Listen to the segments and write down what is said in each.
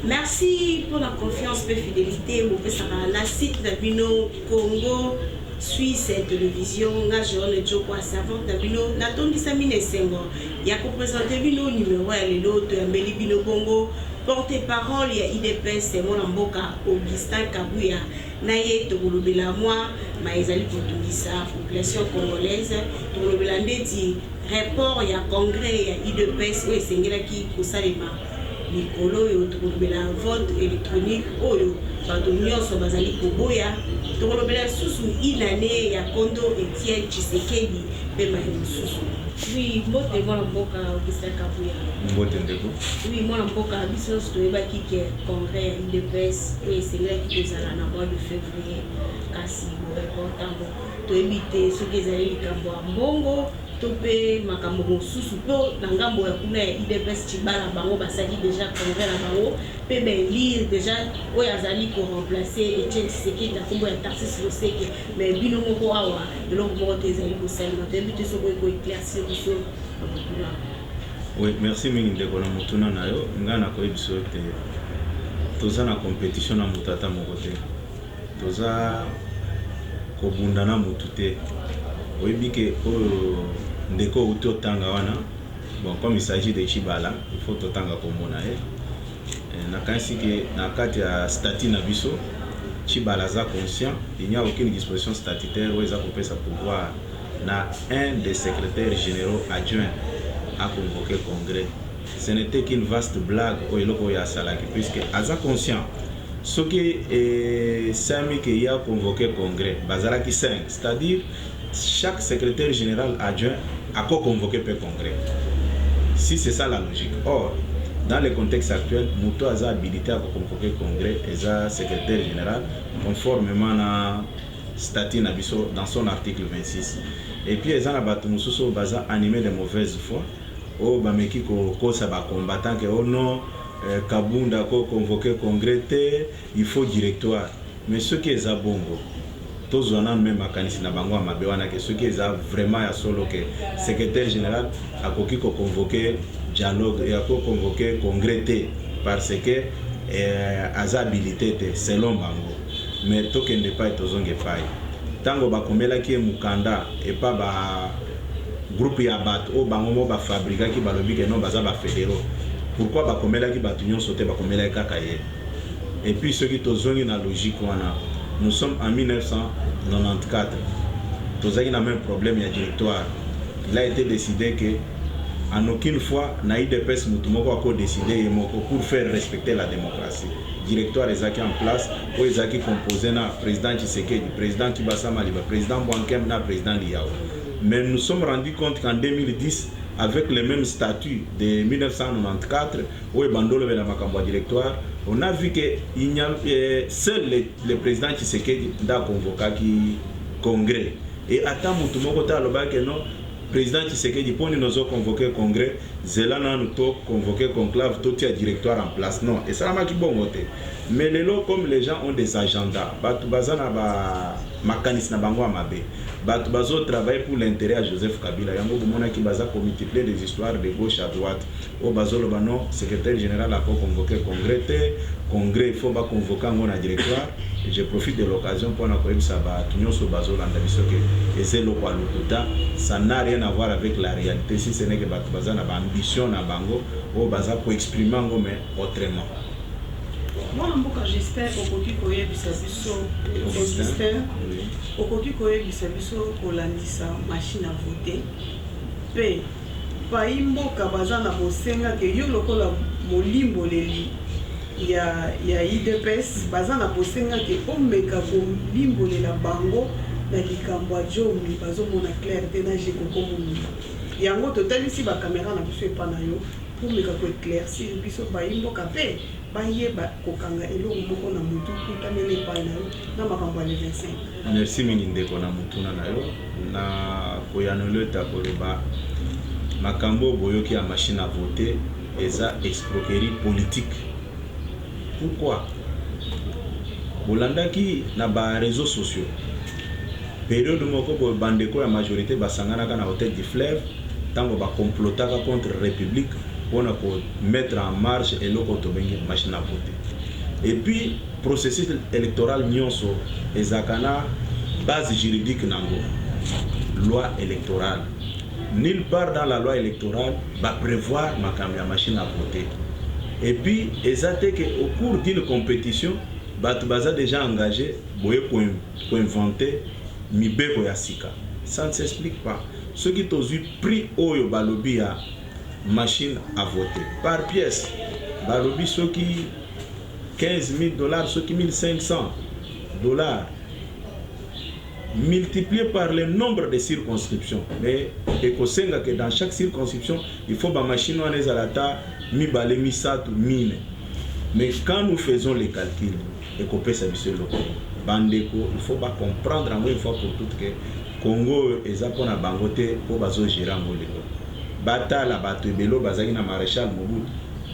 Merci pour la confiance mpe fidélité bopesaka na site na bino Congo Suisse Télévision. Nga Joanne Jokwa, servante na bino, natondisami na esengo ya koprésenter bino numéro ya lelo. Toyambeli bino bongo porte parole ya UDPS, mwana mboka Augustin Kabuya. Na ye tokolobela mwa ma ezali kotungisa population congolaise. Tokolobela ndeti report ya congrès ya UDPS oyo esengelaki kosalema mikolo oyo. Tokolobela vote électronique oyo bato nyonso bazali koboya. Tokolobela lisusu inane ya kondo Etienne Tshisekedi mpe maye mosusu. Oui, mbote mwana mboka Augustin Kabuya. Mbote ndeko. Oui, mwana mboka, biso nyonso toyebaki ke congrès ya UDPS oyo esengelaki kozala na mois de février, kasi boreport ntango toyebi te soki ezali likambo ya mbongo to mpe makambo mosusu, mpo na ngambo ya kuna ya UDPS Tshibala, bango basali déjà congrès na bango mpe baélire déjà oyo azali koremplacer Etienne Tshisekedi na nkombo ya Tharcisse Loseke. Mais bino moko awa, eloko moko te ezali kosalema. Toyebi te soki okoki koéclaircir biso na motuna. Oui, merci mingi ndeko na motuna na yo. Ngai nakoyebi biso te, toza na compétition na moto ata moko te, toza kobunda na motu te. Oyebi ke oyo ndeko outi otanga wana, bon, comme il s'agit de Tshibala, il faut totanga kombo na ye. Nakanisi ke na kati ya statut na biso, Tshibala aza conscient, il n'y a aucune disposition statutaire oyo eza kopesa pouvoir na un des secrétaires généraux adjoints a convoqué congrès. Ce n'était qu'une vaste blague oyo eloko oyo asalaki, puisque aza conscient, soki esami ke ya convoqué congrès, bazalaki 5, c'est-à-dire chaque secrétaire général adjoint ako convoqué mpe congrès, si c'est ça la logique. Or, dans le contexte actuel, moto aza habilité à convoquer congrès eza secrétaire général, conformément na statut na biso dans son article 26. Et puis eza na bato mosusu oyo baza animé de mauvaise foi, oyo bameki kokosa bacombattant ke oh non, Kabunda ko convoquer congrès te, il faut directoire. Mais soki eza bongo, tozwa nanu me makanisi na bango ya mabe wana, ke soki eza vraiment ya solo ke secrétaire général akoki koconvoquer dialogue, akoconvoquer congrès te parce que aza habilité te selon bango, mais tokende epai, tozonga epai ntango bakomelaki ye mokanda epa ba groupe ya bato oyo bango mo bafabrikaki, balobi ke non, baza bafédéraux. Pourquoi bakomelaki bato nyonso te, bakomelaki kaka ye? Et puis soki tozongi na logique wana, nous sommes en 1994, tozalaki na même problème ya directoire. Il a été décidé que en aucune fois na UDPS motu moko akodécide ye moko. Pour faire respecter la démocratie, directoire ezalaki en place, oyo ezalaki composé na président Tshisekedi, président Kibasa Maliba, président Bwankem na président Lihau. Mais nous sommes rendu compte qu'en 2010, avec le même statut de 1994 oyo bandolobela makambo ya directoire, on a vu que il n'y a, seul le président Tshisekedi nde aconvokaki congrès, et ata motu moko te alobaki non, président Tshisekedi, mpo nini ozoconvoquer congrès? Zela nanu to convoquer conclave, totia directoire en place. Non, esalamaki bongo te. Mais lelo, comme les gens ont des agendas, bato baza na makanisi na bango ya mabe, bato bazotravailler pour l'intérêt ya Joseph Kabila, yango bomonaki baza komultiplier des histoires de gauche à droite, oyo bazoloba non, secrétaire général akoconvoquer congrès te, congrès il faut baconvoquer yango na directoire. Je profite de l'occasion mpona koyebisa bato nyonso bazolanda biso ke eza eloko ya lokuta, ça n'a rien à voir avec la réalité, si ce n'est que bato baza na baambition na bango oyo baza koexprimer yango, mais autrement. Mwana mboka, j'espère okoki koyebisa biso, Augustin, okoki koyebisa biso kolandisa machine à voter mpe pai mboka baza na bosenga ke yo lokola molimboleli ya UDPS, baza na bosenga ke omeka kolimbolela bango na likambo ya jomi bazomona clair te na Jekoko Momima. Yango totalisi bacaméra na biso epa na yo mpo meka koéclaircir biso bayi mboka mpe bayeba kokanga eloko moko na motu kutameli epai na yo na makambo ya le 25. Merci mingi ndeko na motuna na yo. Na koyanola ete koloba makambo oyo boyoki ya machine à voter eza escroquerie politique. Pourquoi? Bolandaki na baréseaux sociaux, période moko boye, bandeko ya majorité basanganaka na Hôtel du Fleuve ntango bakomplotaka contre République. mpona komettre en marche eloko tobengi machine à voter. Et puis processus électoral nyonso ezalaka na base juridique nango, loi électorale. Nulle part dans la loi électorale baprévoir makambo ya machine à voter. Et puis eza te ke au cours d'une compétition, bato baza déjà engagé, boye koinventer mibeko ya sika. Ça ne s'explique pas. Soki tozwi prix oyo balobi ya machine à voter par pièce, balobi soki 15 000 $, soki 1500 $, multiplié par le nombre de circonscriptions, mais ekosenga ke dans chaque circonscription, il faut bamachine wana ezala ata mibale, misato, mine. Mais quand nous faisons les calculs, ekopesa biso eloko. Bandeko, il faut bacomprendre yango une fois pour toutes ke Congo oyo eza mpona bango te, mpo bazogérer yango lelo. Batala bato ebele oyo bazalaki na maréchal Mobutu.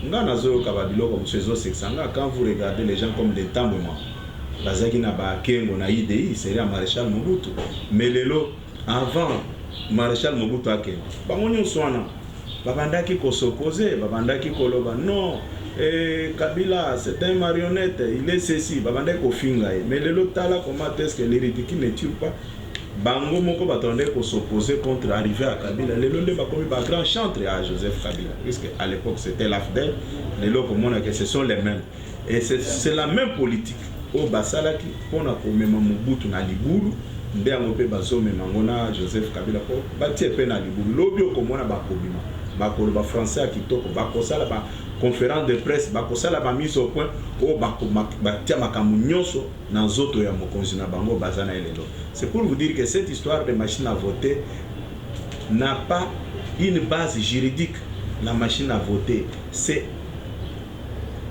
Nga nazoyoka babiloko mosusu ezosekisa nga. Quand vous regardez les gens comme des Ntambwema, bazalaki na bakengo na UDI seri ya maréchal Mobutu, mais lelo, avant maréchal Mobutu akende, bango nyonso wana babandaki kos'opposer, babandaki koloba: "Non, Kabila, c'est un marionnette, il est ceci." Babandaki kofinga ye. Mais lelo, tala comment est-ce que le ridicule ne tue pas. Bango moko bato bandaki kos'opposer contre arrivée ya Kabila, lelo nde bakomi bagrand chantre ya Joseph Kabila, puisque à l'époque c'était l'AFDL. Lelo komona que ce sont les mêmes et c'est la même politique oyo basalaki mpona komema Mobutu na libulu, nde yango mpe bazomema yango na Joseph Kabila mpo batie mpe na libulu. Lobi okomona bakobima, bakoloba français ya kitoko, bakosala baconférence de presse, bakosala bamise au point oyo batia makambo nyonso na nzoto ya mokonzi na bango baza na ye lelo. C'est pour vous dire que cette histoire de machine à voter n'a pas une base juridique. La machine à voter, c'est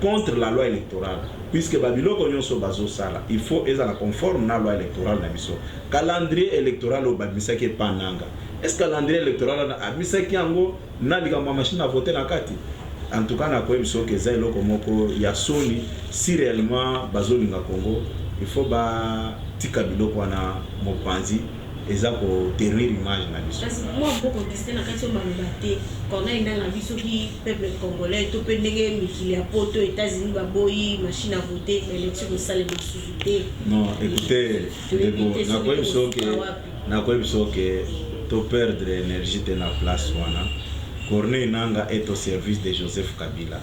contre la loi électorale, puisque babiloko nyonso bazosala, il faut ezala conforme na loi électorale na biso. Calendrier électoral oyo babimisaki epa nanga, est ce calendrier électoral wana abimisaki yango na likambo ya machine à voter na kati? En tout cas, nakoyebi soki eza eloko moko ya soni. Si réellement bazolinga Congo, il faut batika biloko wana mopanzi, eza koternir image na biso. Kasi mwa mboka Augustin, na kati oyo maloba te, Corneille Nanga, biso soki peuple congolais to mpe ndenge mikili ya Poto, États-Unis, baboyi machine à voter, baélection kosalema lisusu te. Non, écoutez, ndeko, nakoyebi soki to perdre énergie te na place wana. Corneille Nanga est au service de Joseph Kabila.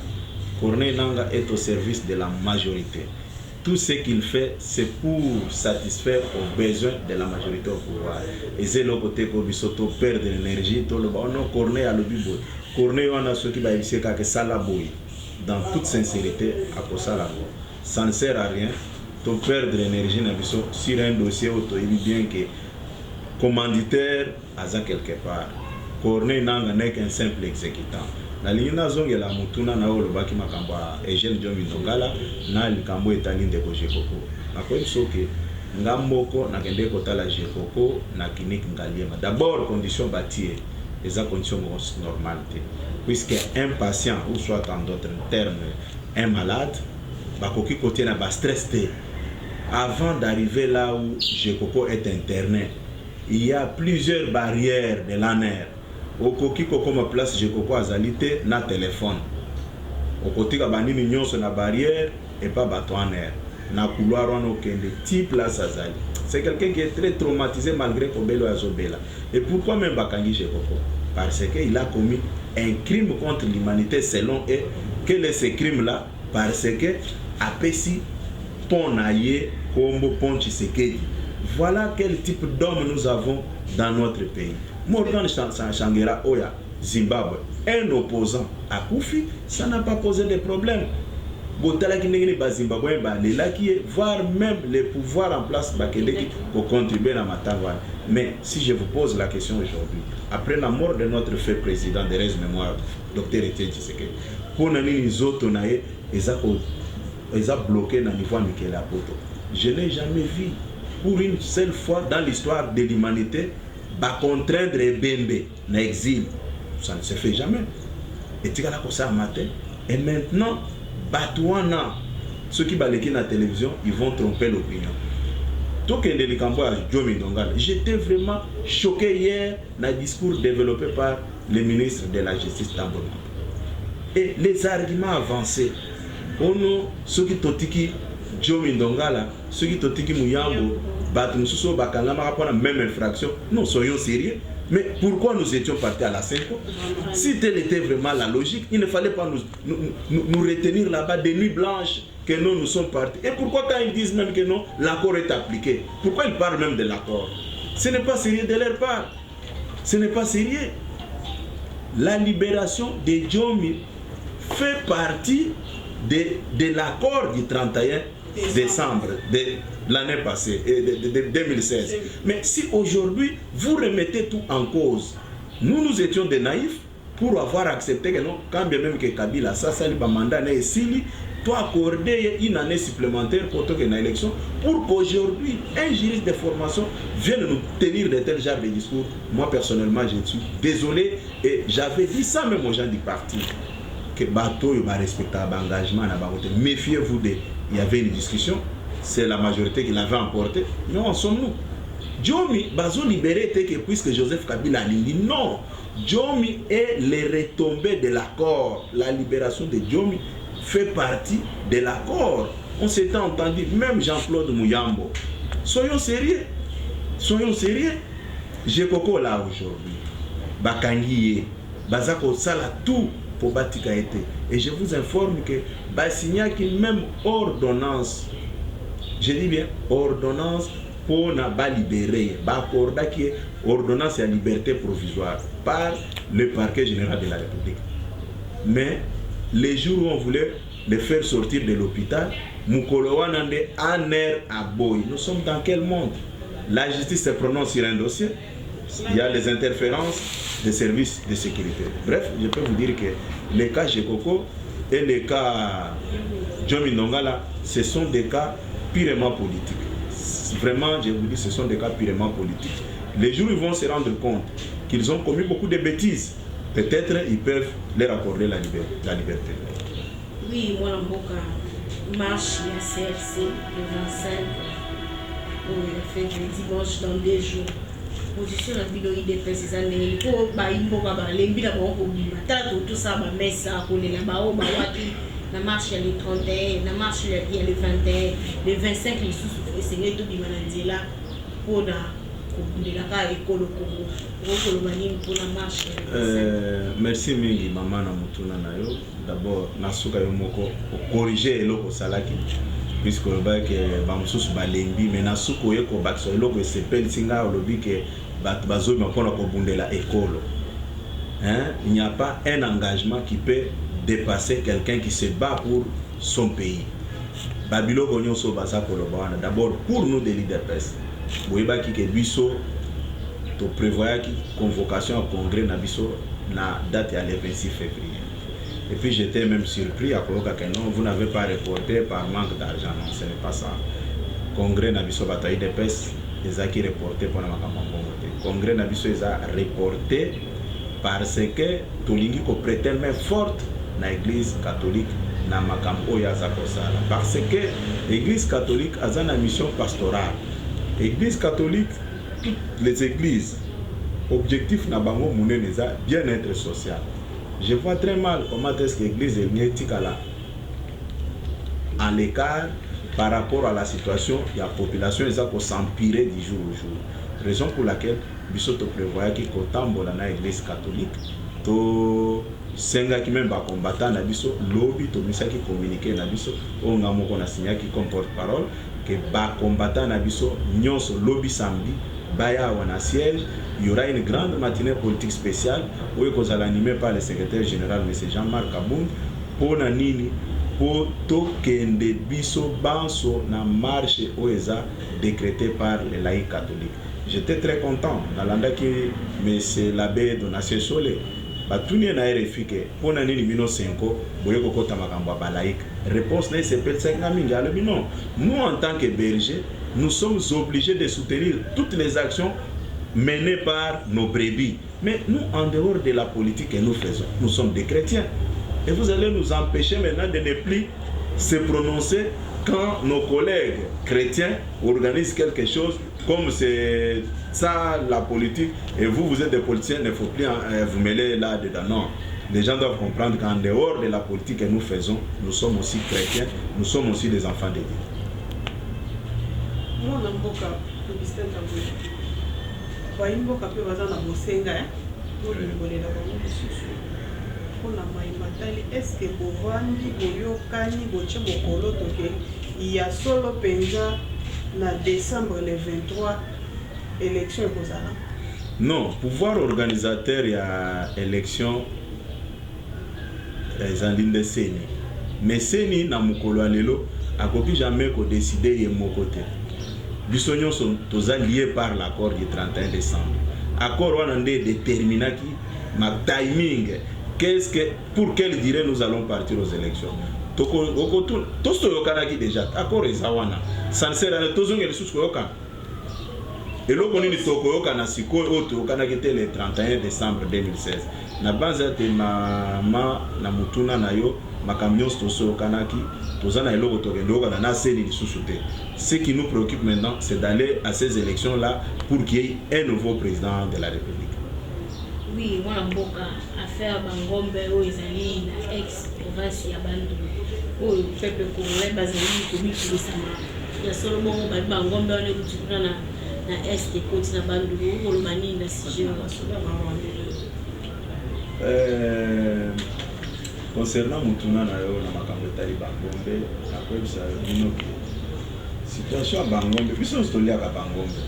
Corneille Nanga est au service de la majorité. Tout ce qu'il fait, c'est pour satisfaire aux besoins de la majorité au pouvoir. Eza eloko te ko biso to perdre l'énergie, toloba: "Oh non, Corneille alobi boye." Corneille wana, soki bayebisi kaka esala boye, dans toute sincérité akosala yango. Ça ne sert à rien to perdre énergie na biso sur un dossier oyo toyebi bien que commanditaire aza quelque part. Corneille Nanga n'est qu'un simple exécutant. Nalingi nazongela motuna na oyo olobaki, makambo ya Eugène Diomi Ndongala na likambo etali ndeko Jekoko. Nakoyebi soki nga moko nakendeki kotala Jekoko na clinique Ngaliema. D'abord, condition batie eza condition moko normale te, puisque un patient, ou soit en d'autres termes un malade, bakoki kotia na bastress te. Avant d'arriver là où Jekoko est interné, il y a plusieurs barrières de l'ANR. Okoki kokoma place Jekoko azali te na telefone, okotika banini nyonso na barrière epa bato ANR na couloir wana, okende ti place azali. C'est quelqu'un qui est très traumatisé malgré kobela oyo azobela. Et pourquoi même bakangi Jekoko? Parce que il a commis un crime contre l'humanité selon eux. Quel est ce crime là? Parce que apesi pont na ye kombo pont Tshisekedi. Voilà quel type d'homme nous avons dans notre pays. Morgan Tsvangirai oya Zimbabwe, un opposant akufi, ça n'a pas posé de problème. Botalaki ndenge nini Bazimbabwe balelaki ye, voire même les pouvoirs en place bakendeki kocontribuer na matango wana. Mais si je vous pose la question aujourd'hui, après la mort de notre feu président d'heureuse mémoire, docteur Etienne Tshisekedi, mpona nini nzoto na ye eza bloqué na niveau ya mikele ya Poto? Je n'ai jamais vu pour une seule fois dans l'histoire de l'humanité bacontraindre ebembe na exil. Ça ne se fait jamais, etikala kosalama te. Et maintenant, bato wana, soki baleki na télévision, ils vont tromper l'opinion. Tokende likambo ya Diomi Ndongala. J'étais vraiment choqué hier na discours développé par le ministre de la Justice, Tambo. Et les arguments avancés, ono soki totiki Diomi Ndongala, soki totiki Muyambo, bato mosusu oyo bakangamaka mpona même infraction. Non, soyons sérieux. Mais pourquoi nous étions partis à la CENCO? Si telle était vraiment la logique, il ne fallait pas nous retenir là-bas des nuits blanches que nous, nous sommes partis. Et pourquoi quand ils disent même que non, l'accord est appliqué? Pourquoi ils parlent même de l'accord? Ce n'est pas sérieux de leur part. Ce n'est pas sérieux. La libération de Diomi fait partie de l'accord du 31 décembre de l'année passée, et de 2016. Mais si aujourd'hui, vous remettez tout en cause, nous, nous étions des naïfs pour avoir accepté que non, quand bien même que Kabila, ça, ça, mandat na esili, to accorder une année supplémentaire pour que une élection, pour qu'aujourd'hui, un juriste de formation vienne nous tenir de tels genres de discours. Moi, personnellement, je suis désolé et j'avais dit ça même aux gens du parti, que bato va respecter l'engagement, méfiez-vous de. Il y avait une discussion, c'est la majorité qui l'avait emporté. Mais en sommes-nous? Diomi, bazo libéré que puisque Joseph Kabila a dit non, Diomi est les retombées de l'accord. La libération de Diomi fait partie de l'accord. On s'était entendu, même Jean-Claude Muyambo. Soyons sérieux. Soyons sérieux. Gecoco là aujourd'hui. Bakangi ye. Baza kosala tout pour batika ye. Et je vous informe que basignaki même ordonnance. Je dis bien ordonnance pour na ba libérer, ba accordaki ordonnance à liberté provisoire par le parquet général de la République. Mais les jours où on voulait le faire sortir de l'hôpital, mokolo wana nde ANR aboyi. Nous sommes dans quel monde? La justice se prononce sur un dossier, il y a les interférences des services de sécurité. Bref, je peux vous dire que les cas Gecoco et les cas Diomi Ndongala, ce sont des cas purement politiques. Vraiment, je vous dis, ce sont des cas purement politiques. Les jours où ils vont se rendre compte qu'ils ont commis beaucoup de bêtises, peut-être ils peuvent leur accorder la liberté. Oui, moi, mboka, marche ya CLC le 25, oyo fait le dimanche, dans 2 jours. Position na bino UDPS eza ndenge mpo bayi mboka balembi na bango kobima? Tala, totosala bamesa kolela bao bawaki na marche ya le 31, na marche ya le 21, le 25 lisusu esengeli tobima na nzela mpona kobundelaka ekolo Kongo. Okoki koloba nini mpona marche ya le 25? Merci mingi, mama, na motuna na yo. D'abord, nasuka yo moko ocorriger eloko osalaki, puisque olobaki bamosusu balembi, mais na suka oye kobakisa eloko esepelisi ngai. Olobi ke bato bazobima mpona kobundela ekolo. Hein? Il n'y a pas un engagement qui peut dépasser quelqu'un qui se bat pour son pays. Babiloko nyonso baza koloba wana, d'abord pour nous de l'UDPS, boyebaki ke biso toprévoyaki convocation ya congrès na biso na date ya le 26 février. Et puis j'étais même surpris à koyoka que non, vous n'avez pas reporté par manque d'argent. Non, ce n'est pas ça. Congrès na biso, bato ya UDPS, ezalaki reporté mpona makambo ya mbongo te. Congrès na biso eza reporté parce que tolingi koprêter main forte na Église catholique na makambo oyo aza kosala, parce que Église catholique aza na mission pastorale. Église catholique, toutes les églises, objectif na bango monene eza bien-être social. Je vois très mal comment est-ce que église elingi etikala à l'écart par rapport à la situation ya population eza kos'empirer du jour au jour. Raison pour laquelle biso toprévoyaki kotambola na Église catholique. Tosengaki même bacombattant na biso. Lobi tomisaki communiqué na biso oyo nga moko nasignaki comme porte parole, ke bacombattant na biso nyonso, lobi samedi, baya awa na siège. Il y aura une grande matinée politique spéciale oyo ekozala animée par le secrétaire général, M Jean-Marc Kabund. Mpona nini? Mpo tokende biso banso na marche oyo eza décrété par les laïcs catholiques. J'étais très content, nalandaki monsieur l'abbé Donatien Sole, batuni ye na RFI ke mpo na nini bino CENCO boye kokɔta makambo ya balaïque. Réponse na ye esepelisaki nga mingi. Alobi: non, nous, en tant que berger, nous sommes obligés de soutenir toutes les actions menées par nos brebis, mais nous, en dehors de la politique que nous faisons, nous sommes des chrétiens et vous allez nous empêcher maintenant de ne plus se prononcer quand nos collègues chrétiens organisent quelque chose? Comme c'est ça la politique et vous, vous êtes des politiciens, il ne faut plus vous mêler là-dedans. Non. Les gens doivent comprendre qu'en dehors de la politique que nous faisons, nous sommes aussi chrétiens, nous sommes aussi des enfants de Dieu. Mwana mboka Augustin Tambwe, bayi mboka mpe baza na bosenga eh? Bolimbolela bango lisusu mpona mai matali, eske bovandi, boyokani, botie mokolo toke ya solo mpenza na décembre le 23 élection ekozala? Non, pouvoir organisateur ya élection ezali nde CENI. Mais CENI na mokolo ya lelo akoki jamais kodécider ye moko te. Biso nyonso toza lié par l'accord du 31 décembre. Accord wana nde déterminaki ma timing, qu'est-ce que pour quelle durée nous allons partir aux élections. Tosi toyokanaki déjà, accord eza wana. Ça ne sert à rien tozongela lisusu koyokana. Eloko nini tokoyokana sikoyo oyo toyokanaki te le 31 décembre 2016? Na banza te, mama, na motuna na yo, makambo nyonso tosoyokanaki. Toza na eloko tokende oyokana na CENI lisusu te. Ce qui nous préoccupe maintenant, c'est d'aller à ces élections là pour qu'il y ait un nouveau président de la République. Oui, mwana mboka, affaire bangombe oyo ezali na ex province ya Bandundu, oyo peuple congolais bazali komikilisama ya solo bongo, babi bangombe wana ekuti kuna na Est, ekoti na Bandundu. Okoloba nini na sujet wana? Concernant motuna na yo na makambo etali bangombe, nakoyebisa bino ke situation ya bangombe, biso nyonso toliaka bangombe,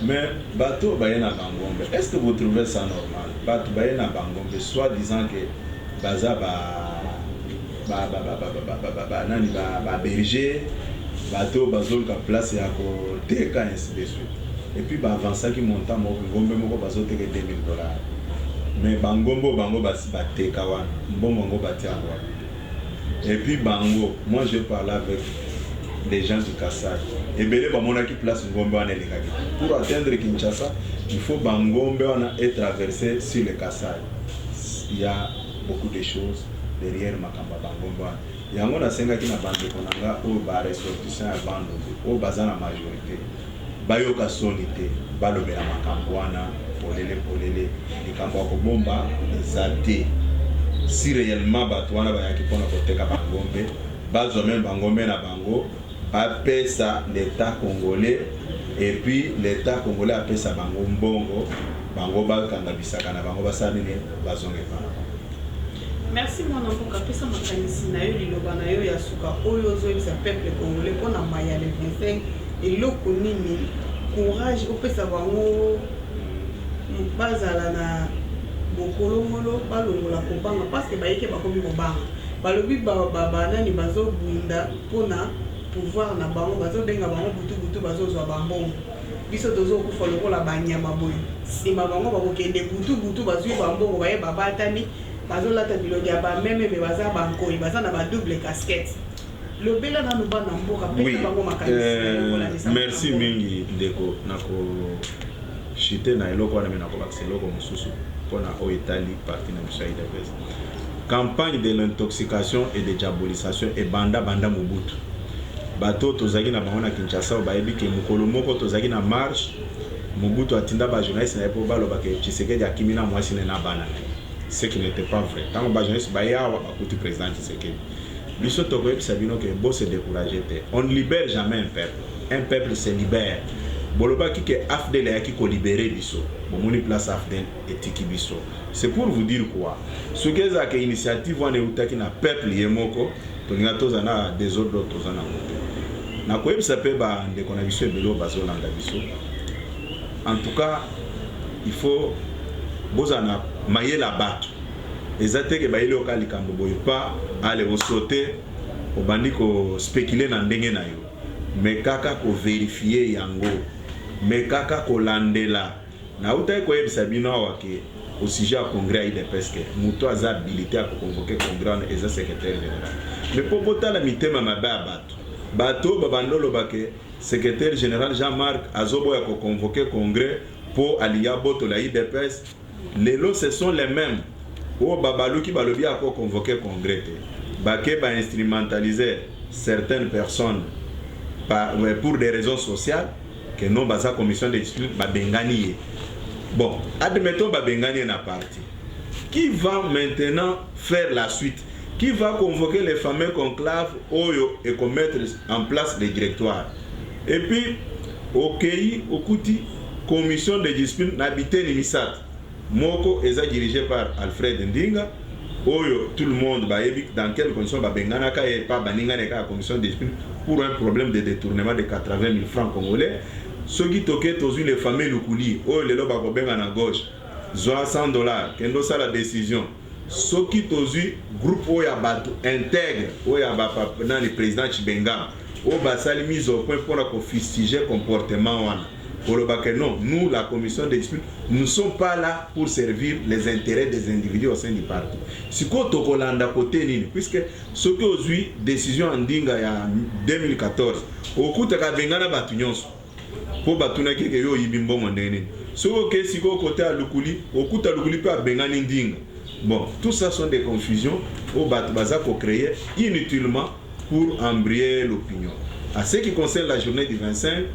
mais bato oyo baye na bangombe, est ce que vous trouvez ça normal? Bato baye na bangombe, soit disant que baza ba nani, baberger, bato oyo bazoluka place ya koteka, ainsi de suite. Et puis baavansaki montant moko, ngombe moko bazoteka 2000 dollars. Mais bangombe oyo bango basi bateka wana, mbongo yango batia yango wana. Et puis bango, moi je parle avec les gens du Kasai, ebele bamonaki place ngombe wana elekaki. Pour atteindre Kinshasa, il faut bangombe wana etraverser sur le Kasai. Il y a beaucoup de choses derrière makambo ya bangombe wana. Yango nasengaki na bandeko na nga oyo baressortissant ya Bandundu oyo baza na majorité, bayoka soni te, balobela makambo wana polele polele. Likambo ya kobomba eza te. Si réellement bato wana bayaki mpona koteka bangombe, bazwa même bangombe na bango, bapesa l'État congolais, et puis l'État congolais apesa bango mbongo, bango bakanga bisaka na bango, basala nini, bazonga epa na bango. Merci, mwana mboka. Apesa makanisi na yo, liloba na yo ya suka oyo ozoyebisa peuple congolais mpona maya le 25, eloko nini, courage opesa bango, bazala na bokolongolo, balongola kobanga, parce que bayeke bakomi kobanga. Balobi banani bazobunda mpona pouvoir na bango, bazobenga bango butu butu, bazozwa bambongo, biso tozokufa lokola banyama boye. Nsima bango bakokende butu butu, bazwi bambongo, baye babatami, bazolata bilongi ya bameme, me baza bankoi, baza na badouble casquette. Lobela nanu bana mboka, pesa bango makanisi. Merci mingi, ndeko. Nakoshite na eloko wana, me nakobakisa eloko mosusu mpona oyo etali parti na biso ya UDPS. Campagne de l'intoxication et de diabolisation ebanda banda Mobutu. Bato tozalaki na bango na Kinshasa oyo bayebi ke mokolo moko tozalaki na marche, Mobutu atinda bajournaliste na ye mpo baloba ke Tshisekedi akimi na mwasi ne na bana na ye, ce qui n'était pas vrai. Ntango bajournaliste baye awa, bakuti président Tshisekedi. Biso tokoyebisa bino ke bose décourager te. On ne libère jamais un peuple, un peuple se libère. Bolobaki ke AFDL eyaki kolibérer biso, bomoni place AFDL etiki biso. C'est pour vous dire quoi? Soki ezalaka initiative wana eutaki na peuple ye moko, tolinga toza na désordre oyo toza nango te. Nakoyebisa mpe bandeko na biso ebele oyo bazolanda biso, en tout cas il faut bozala na mayele ya bato. Eza te ke bayeli oka likambo boye pa ale osote, obandi kospéculer na ndenge na yo, me kaka kovérifier yango, me kaka kolandela. Nautaki koyebisa bino awa ke au sujet ya congrès ya UDPS, ke moto aza habilité ya koconvoquer congrès wana eza secrétaire général. Mais mpo botala mitema mabe ya bato, bato oyo babandi oloba ke secrétaire général Jean-Marc azoboya koconvoquer congrès mpo alingi abotola UDPS, lelo ce sont les mêmes oyo babaluki, balobi akoconvoquer congrès te. Bake bainstrumentaliser certaines personnes pour des raisons sociales, que non, baza commission de discipline, babengani ye. Bon, admettons babengani ye na parti. Qui va maintenant faire la suite? Qui va convoquer les fameux conclaves oyo et mettre en place les directoires? Et puis, okei okuti commission de discipline na biteni misato. Moko eza dirigé par Alfred Ndinga, oyo tout le monde bayebi dans quelles conditions babenganaka ye pa baninga na kaka commission de discipline pour un problème de détournement de 80 000 francs congolais. Soki toke, tozwi le fameux Lukuli oyo lelo bakobenga na gauche, zwa 100 $, kende osala décision. Soki tozwi groupe oyo ya bato intègre, oyo ya nani, président Chibenga, oyo basali mise au point mpona kofustiger comportement wana, koloba que non, nous, la commission de discipline, nous ne sommes pas là pour servir les intérêts des individus au sein du parti. Sikoyo tokolanda kote nini? Puisque soki ozwi décision ya Ndinga ya 2014, okutaka bengana bato nyonso mpo batunaki eke yo oyibi mbongo ndenge nini. Soki oke sikoyo kote ya Lukuli, okuta Lukuli mpe abengani Ndinga. Bon, tout ça sont des confusions oyo bato baza kocréer inutilement pour embrouiller l'opinion. À ce qui concerne la journée du 25,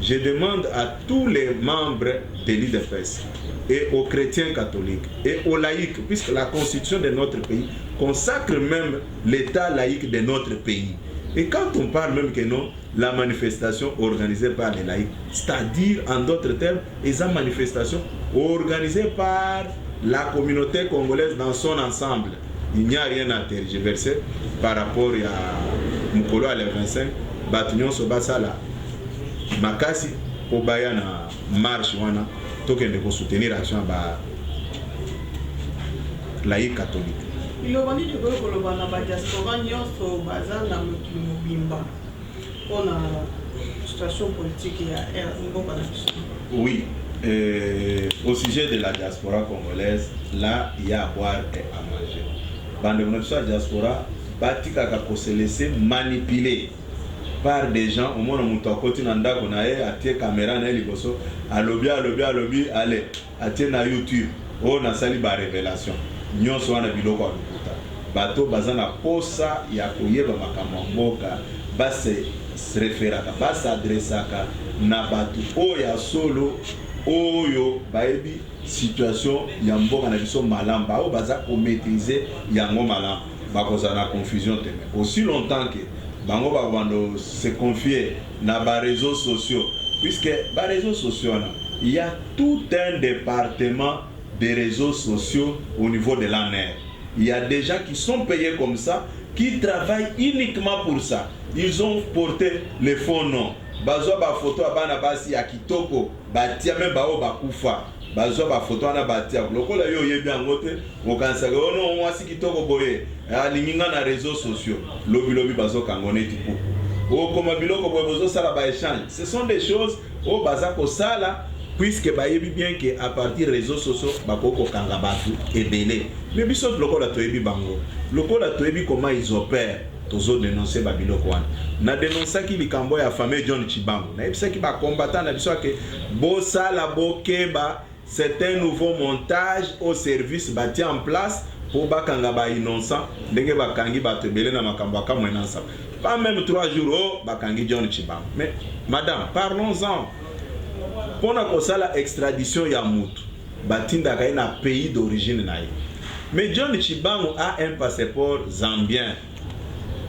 je demande à tous les membres de l'UDPS et aux chrétiens catholiques et aux laïcs, puisque la constitution de notre pays consacre même l'état laïque de notre pays. Et quand on parle même que non, la manifestation organisée par les laïcs, c'est-à-dire, en d'autres termes, les manifestations organisées par la communauté congolaise dans son ensemble. Il n'y a rien à tergiverser par rapport à mokolo ya le 25. Bato nyonso basala makasi mpo baya na marche wana, tokende kosoutenir action ya ba laïc catholique. Liloba nini okoki koloba na badiaspora nyonso baza na mokili mobimba mpona situation politique ya mboka na biso? Oui, au sujet de la diaspora congolaise, là, il y a à boire et à manger. Bandeko na biso ya diaspora batikaka kose laisser manipuler par des gens. Omona moto akoti na ndako na ye, atie caméra na ye liboso, alobi, alobi, alobi, ale atie na YouTube oyo nasali barévélation nyonso wana, biloko ya lokuta. Bato baza na posa ya koyeba makambo ya mboka, base référaka, bas'adressaka na bato oyo ya solo, oyo bayebi situation ya mboka na biso malamu, baoyo baza komaîtriser yango malamu, bakozala na confusion te. Mais aussi longtemps que bango bakobanda se confier na baréseaux sociaux, puisque baréseaux sociaux wana, il y a tout un département des réseaux sociaux au niveau de l'ANR. Il y a des gens qui sont payés comme ça, qui travaillent uniquement pour ça. Ils ont porté les faux noms, bazwa bafoto ya bana basi ya kitoko, batia, me bao bakufa, bazwa bafoto wana, batia. Lokola yo oyebi yango te, okanisaka ono mwasi kitoko boye alingi nga. Na réseaux sociaux, lobilobi bazokanga neti puku, okoma biloko boye, bozosala baéchange. Ce sont des choses oyo baza kosala puisque bayebi bien que à partir réseaux sociaux bakoki kokanga bato ebele. Mais biso, lokola toyebi bango, lokola toyebi comment ils opèrent, tozodénonce babiloko wana. Nadénonçaki likambo ya famille John Chibango, nayebisaki bacombattant na biso ake bosala bokeba, c'est un nouveau montage au service batie en place mpo bakanga bainnocent, ndenge bakangi bato ebele na makambo ya Kamwina Nsapu. Pas même 3 jours, oh, bakangi John Chibango. Mais madame, parlons-en. Mpona kosala extradition ya mutu, batindaka ye na pays d'origine na ye. Mais John Chibango a un passeport zambien.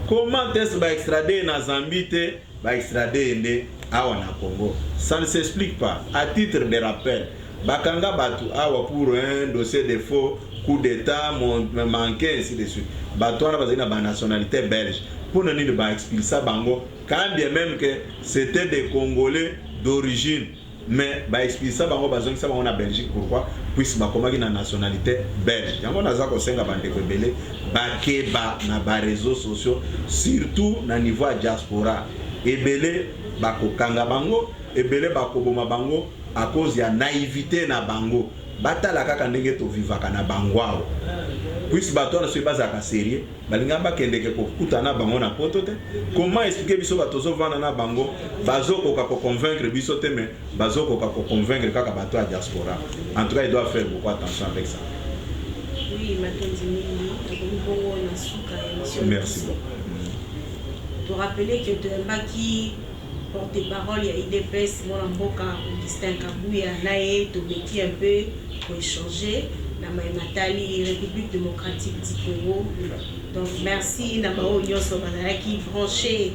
Comment est-ce baextrade na Zambie te, baextrade ye nde awa na Congo? Ça ne s'explique pas. À titre de rappel, bakanga bato awa pour un dossier de faux coup d'état manqué, ainsi de suite. Bato wana bazali na banationalité belge. Mpona nini baexpulsa bango, quand bien même que c'était des Congolais d'origine? Mais baexpulsa bango, bazongisa bango na Belgique. Pourquoi? Puisque bakomaki na nationalité belge. Yango naza kosenga bandeko ebele bakeba na baréseaux sociaux, surtout na niveau ya diaspora. Ebele bakokanga bango, ebele bakoboma bango à cause ya naïveté na bango. Batala kaka ndenge tovivaka na bango awa, puisque bato wana soki bazalaka sérieux, balingaka bakendeke kokutana na bango na Poto te. Comment expliquer biso bato tozovanda na bango, bazokoka koconvaincre biso te, mais bazokoka koconvaincre kaka bato ya diaspora? En tout cas, il doit faire beaucoup attention avec ça. Oui, matondi mingi. Nakomi bongo na suka ya émission. Merci beaucoup. Torappeler que toyambaki porte-parole ya UDPS, mwana mboka Augustin Kabuya. Na ye tomeki un peu koéchanger. Na maye matali Republique democratique du Congo. Donc merci na baoyo nyonso bazalaki branché.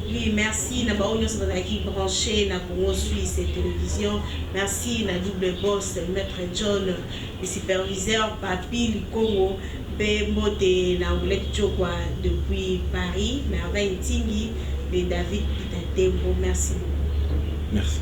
Oui, merci na baoyo nyonso bazalaki branché na Congo Suisse et télévision. Merci na double boss Maître John, le superviseur Papi Likongo mpe mbote na Roulette Chokwa depuis Paris, Merveille Ntingi et David Pitatembo. Merci beaucoup. Merci.